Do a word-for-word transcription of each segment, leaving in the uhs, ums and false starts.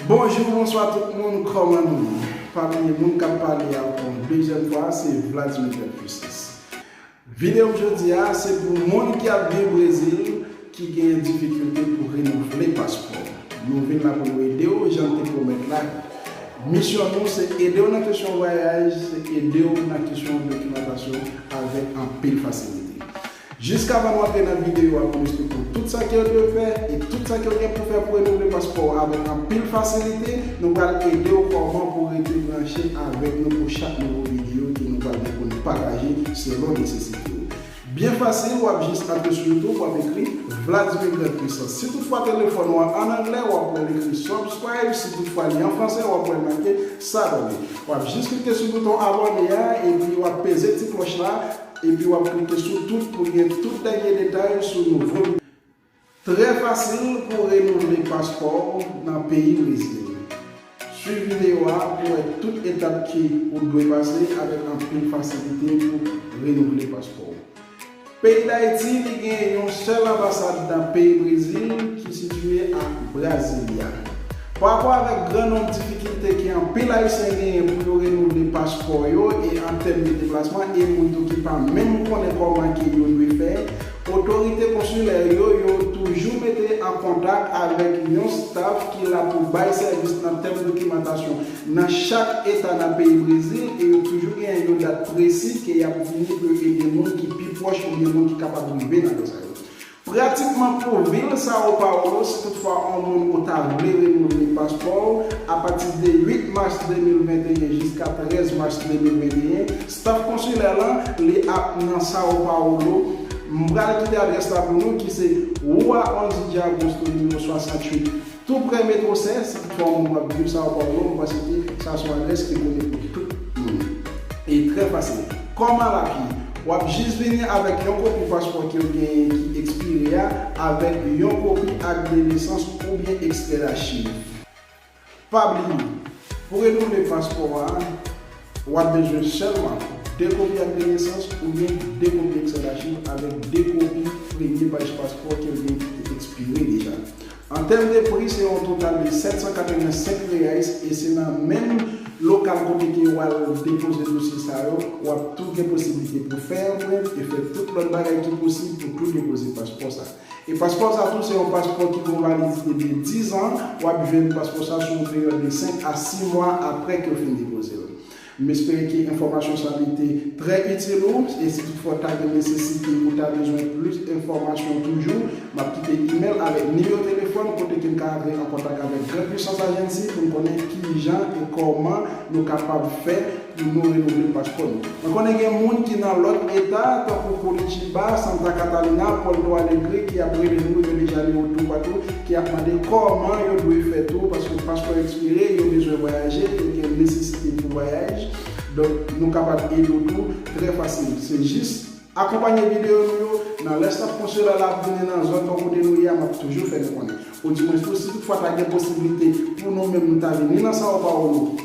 Bonjou, bonswa tout moun, kòman nou ye? Pa bliye, moun k ap pale a pou yon dezyèm fwa, se Vladimir Grande Puissance. Videyo m jodi a, se pou moun ki ap viv Brezil, ki genyen difikilte pou renouvle paspò. Nou vin la pou nou ede w, jan n te pwomèt la. Misyon nou, se ede w nan kesyon vwayaj, se ede w nan kesyon dokimantasyon avèk anpil fasilite. Jiskavan nou antre nan videyo a, pou nou esplike w tout sa ke w dwe fè e tout sa ke w gen pou fè pou renouvle paspò w avèk anpil fasilite, nou pral ede w kòman pou w rete branche avèk nou pou chak nouvo videyo ke nou pral gen pou n pataje selon nesesite w. Byen fasil, w ap jis antre sou YouTube, w ap ekri Vladimir Grande Puissance. Si toutfwa telefòn ou an ann anglè, w ap wè l ekri subscribe. Si toutfwa li an fransè, w ap wè l make s'abonner. W ap jis klike sou bouton abòne a, epi w ap peze ti klòch la, epi w ap klike sou tout pou gen tout dènye detay sou nouvo videyo. Trè fasil pou renouvle paspò w nan peyi Brezil. Swiv videyo a pou w wè tout etap ke ou dwe pase avèk anpil fasilite pou renouvle paspò w. Peyi Dayiti, li gen yon sèl anbasad nan peyi Brezil ki sitiye a Brasilia. Parapò avèk gran nonb difikilte ke anpil Ayisyen genyen pou yo renouvle paspò yo, e an tèm de deplasman, e moun tou ki pa menm konnen kòman ke yo dwe fè, otorite konsilè yo, yo toujou mete an kontak avèk yon staff ki la pou bay sèvis nan tèm dokimantasyon nan chak eta nan peyi Brezil, e yo toujou genyen yon dat presi ke y ap vini pou yo ede moun ki pi pwòch oubyen moun ki kapab rive nan kay sa yo. Pratikman pou vil São Paulo, si toutfwa yon moun ou ta vle renouvle paspò w, apati de uit mas de mil venteyen jiska trèz mas de mil venteyen, staff konsilè lan, li ap nan São Paulo. M pral kite adrès la pou nou, ki se Rua onze de Agosto, nimewo swasanntuit, tou prè Metro Sé. Si toutfwa yon moun ap viv São Paulo, m panse ke sa se yon adrès ki konnen pou tout moun. E trè fasil. Kòman l ap ye? W ap jis vini avèk yon kopi paspò ke w genyen ki ekspire a, avèk yon kopi ak de nesans oubyen ekstrè dachiv. Pa bliye, pou renouvle paspò a, w ap bezwen sèlman de kopi ak de nesans oubyen de kopi ekstrè dachiv avèk de kopi premye paj paspò ke w genyen ki te ekspire deja. An tèm de pri, se yon total de sèt san katrevensenk reais, e se nan menm lokal kote ke w al depoze dosye sa yo, w ap tou gen posiblite pou fè anprent e fè tout lòt bagay ki posib pou tou depoze paspò sa. E paspò sa tou, se yon paspò ki gen yon validite de diz an, w ap jwenn paspò sa sou yon peryòd de senk a sis mwa apre ke w fin depoze l. M espere ke enfòmasyon sa li te trè itil ou, e si toutfwa w ta gen nesesite ou ta bezwen plis enfòmasyon toujou, m ap kite imèl avèk nimewo telefòn kote ke n ka antre an kontak avèk Grande Puissance Agency pou n konnen kijan e kòman nou kapab fè pou nou renouvle paspò nou. Mwen konnen gen moun ki nan lòt eta, tankou Curitiba, Santa Catarina, Porto Alegre, ki ap rele nou, yo deja li yo toupatou, ki ap mande kòman yo dwe fè tou, paske paspò ekspire, yo bezwen vwayaje, yo gen nesesite pou vwayaj. Donk, nou kapab ede w tou, trè fasil. Se jis akonpanye videyo nou yo, nan lè staff konsilè la ap vini nan zòn bò kote nou ye a, m ap toujou fè nou konnen. Oudimwens tou, si toutfwa ta gen posiblite pou nou menm nou ta vini nan São Paulo,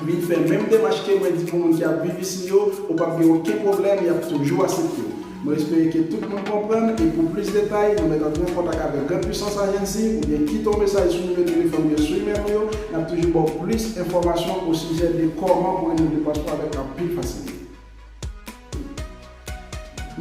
vin fè menm demach ke mwen di pou moun ki ap viv isi yo, ou p ap gen okenn pwoblèm, y ap toujou aksepte w. Mwen espere ke tout moun konprann, e pou plis detay, nou mèt antre an kontak avèk Grande Puissance Agency oubyen kite yon mesaj sou nimewo telefòn oubyen sou imèl nou yo, n ap toujou ba w plis enfòmasyon o sijè de kòman pou renouvle paspò avèk anpil fasilite.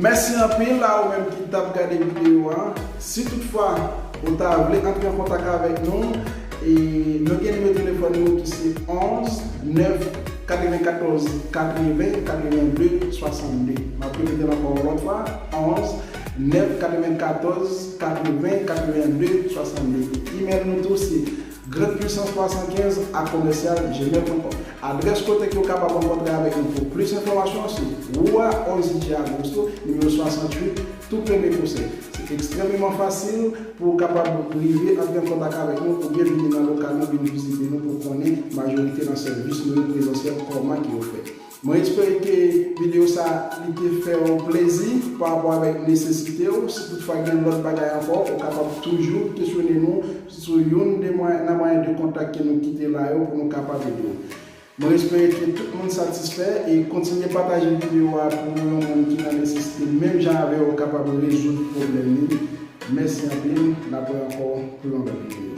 Mèsi anpil a ou menm ki t ap gade videyo a. Si toutfwa ou ta vle antre an kontak avèk nou, e nou gen nimewo telefòn nou ki se onz nèf katrevenkatòz katreven katreven de swasannde. M ap repete l ankò yon lòt fwa, onz nèf katrevenkatòz katreven katreven de swasannde. Imèl nou tou se grande puissance twa san kenz a komèsyal gmail pwen kòm. Adrès kote ke w kapab rankontre avèk nou pou plis enfòmasyon, se Rua onze de Agosto, nimewo swasanntuit, tou premye konsèy. Se ekstrèmeman fasil pou w kapab rive antre an kontak avèk nou oubyen vini nan lokal nou, vin vizite nou pou konnen majorite nan sèvis nou yo prezansyèl, kòman ke yo fèt. Mwen espere ke videyo sa li te fè w plezi pa rapò avèk nesesite w. Si toutfwa gen lòt bagay ankò, ou kapab toujou kesyone nou sou youn de mwa-, nan mwayen de kontak ke nou kite la yo pou nou kapab ede w. Mwen espere ke tout moun satisfè e kontinye pataje videyo a pou yon moun ki nan nesesite menm jan avè w kapab rezoud pwoblèm li. Mèsi anpil, n ap wè ankò pou yon lòt videyo.